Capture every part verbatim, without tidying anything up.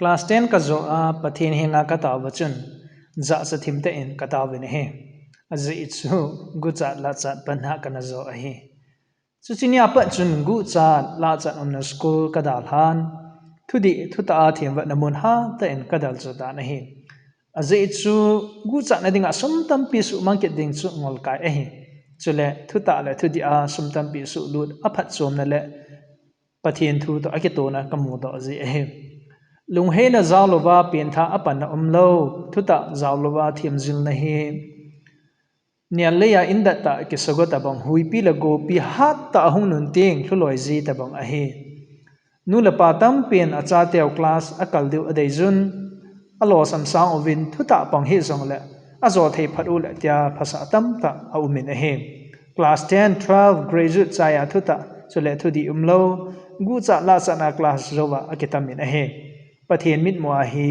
Class ten kajo a Pathen henga katao va chun, jahcha thim tah in katao vin ahi. Ajeh chu guchat lahchat panna kana jo ahi. Chuche nia pat chun guchat lahchat umna school kadalhan, thudih thutah a themvetna mun hatah in kadalcha tan ahi. Ajeh chu guchatna dinga sum tampi suhmang kit ding chu ngolkai ahi. Chule thutah le thudih a sum tampi suhlut aphatchomna le Pathen thu toh akitona kamudoh jeh ahi. Lungheina jaolouva pengthah apanna umlou, thutah jaolouva themjilna hi nial leiya indat tah kisagot tabang, huipi le gopi hattah ahung nun teng lhuloi ji tabang ahi. Nu le pa tampin achateu class akal diu adeijun, alosam sang uvin thutah pang hijongle, ajo thei phat uleh tia phasah tamtah aumin ahi. Class ten, twelve, graduate chaiya thutah, chule thudih umlou, guchat lahchatna class jouva akitamin ahi. Pathen mitmua hi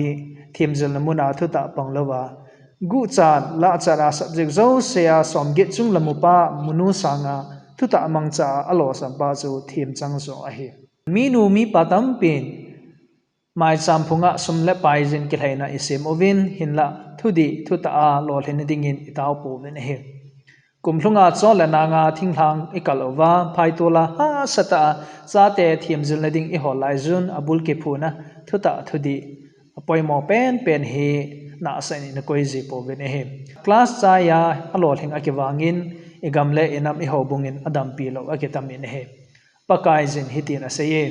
themjilna muna thutah panglouva, guchat lahchat a subject jousea somget chung lamupa munu sanga thutah mangcha a alosampa chu themchang jo ahi. Minu mipa tampin maicham phunga sum le paijin kilhaina isem uvin, hinlah thudih thutah a lolhinna dingin itaopouvin ahi. Kum lhunga chol le nanga thinglhang ikal uva, phaitola hahsatah a chate themjilna ding ihol laijun, abul kiphuna thutah thudih apoimo penpen hi nahsah in inakoi ji pouvin ahi. Class chaiya alolhing akivangin, igam le inam ihoubungin adampi lou akitamin ahi. Pakaiyin hitin aseiye,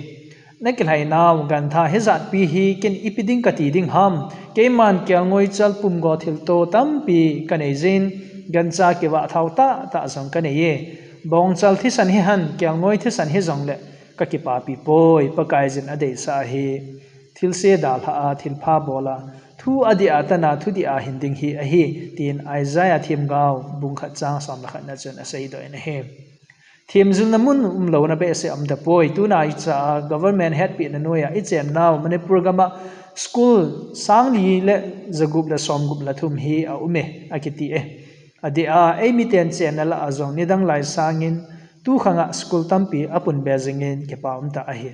nakilhainau gantha hijatpi hi ken ipi ding kati ding ham, keiman kelngoi chal pumgo thilto tampi kaneijin, gancha kivah thao tahtah jong kaneiye. Bongchal thisan hihen, kelngoi thisan hijongle kakipapi poi, Pakaiyin adeisah hi thilse dalhah a, thilpha bola, thu adih a tana thudih a hin ding hi ahi, tin Isaiah themgao bung khat chang som le khatna chun aseidoh in ahi. Themjilna mun umlouna behseh aumtapoi, tuna icha a government hetpehna noiya ichennau Manipur gama school sangli le jagup le somgup le thum hi aume, akiti e. Adeh a, eimiten chenna lah a jong nidang lai sangin tukhanga school tampi apunbe jingin kipa umtah ahi.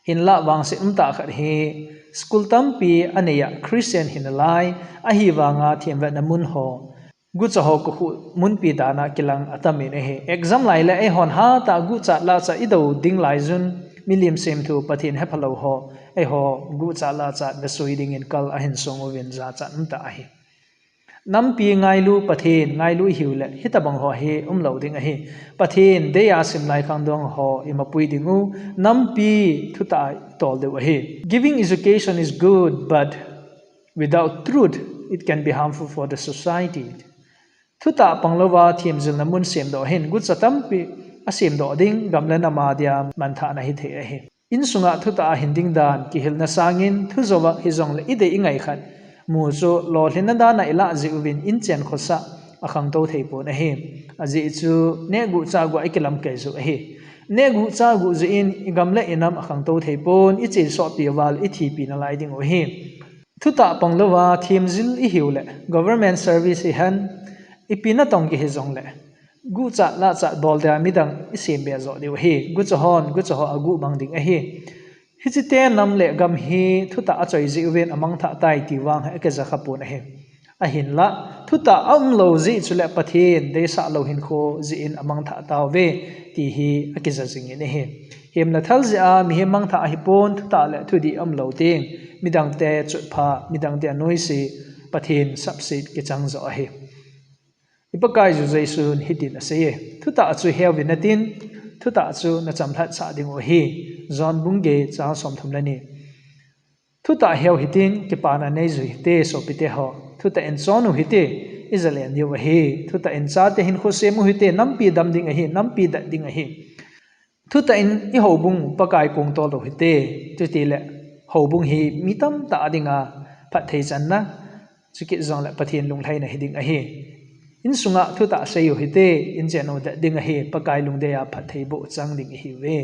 Hinlah vangset umtah khat hi, school tampi aneiya Christian hinalai, ahivanga themvetna mun ho, gucha ho kokhuh munpi dana kilang atamin ahi. Exam lai le eihon hatah guchat lahchat idou ding laijun, milim semthu Pathen hephalou ho, eiho guchat lahchat vesui dingin kal ahin song uvin jachat umtah ahi. Nampi ngailu, Pathen ngailu ihiule, hitobang ho hi umlou ding ahi. Pathen deiya simlai khangdong ho imapui dingu, nampi thutah a itol diu ahi. Giving education is good, but without truth, it can be harmful for the society. Thutah panglouva themjilna mun semdoh hin gucha tampi asemdoh ding, gam le nam a dia manthahna hithei ahi. Insunga thutah a hin ding dan kihilna sangin, thujouva hijongle idei ingaikhat mu chu lolhinna dana ilah jeh uvin inchen khosah akhangtou theipon ahi. Ajeh chu nehguh chahguh a ikilamkai jiu ahi. Nehguh chahguh jeh in igam le inam akhangtou theipon, ichesotpi uval ithipi nalai dingu ahi. Thutah panglouva themjil ihiule, government service hihen, ipi natong kihi jongle, guchat lahchat bol dia midang isem be joh diu ahi. Gucha hon gucha ho aguh mang ding ahi. Hichete nam le gam hi thutah achoi jeh uvin amangthah tai ti vang hi akijakha pon ahi. Ahinlah, thutah aumlou jeh chule Pathen deisah lou hinkho jeh in amangthah tauve, ti hi akija jingin ahi. Hemle thal jeh a mihem mangthah ahipon, thutah le thudih aumlou teng, midangte chotpha, midangte anoise, Pathen sapset kichang joh ahi. I Pakaiyu Jesun hitin aseiye, thutah chu heuvin natin, thutah chu nachamlhatsah dingu ahi. John bung get chang somthum le ni. Thutah heu hitin, kipana neiju hite, sopite ho. Thutah in chonu hite, ijalen diu ahi. Thutah in chate hinkho semu hite, nampi dam ding ahi, nampi dat ding ahi. Thutah in ihoubung Pakai kongtol u hite, chutile houbung hi mi tamtah dinga phatthei channa, chukit jongle Pathen lunglhaina hiding ahi. Insunga thutah seiu hite, inchenu det ding ahi, Pakai lungdeiya phattheiboh chang ding ihiuve.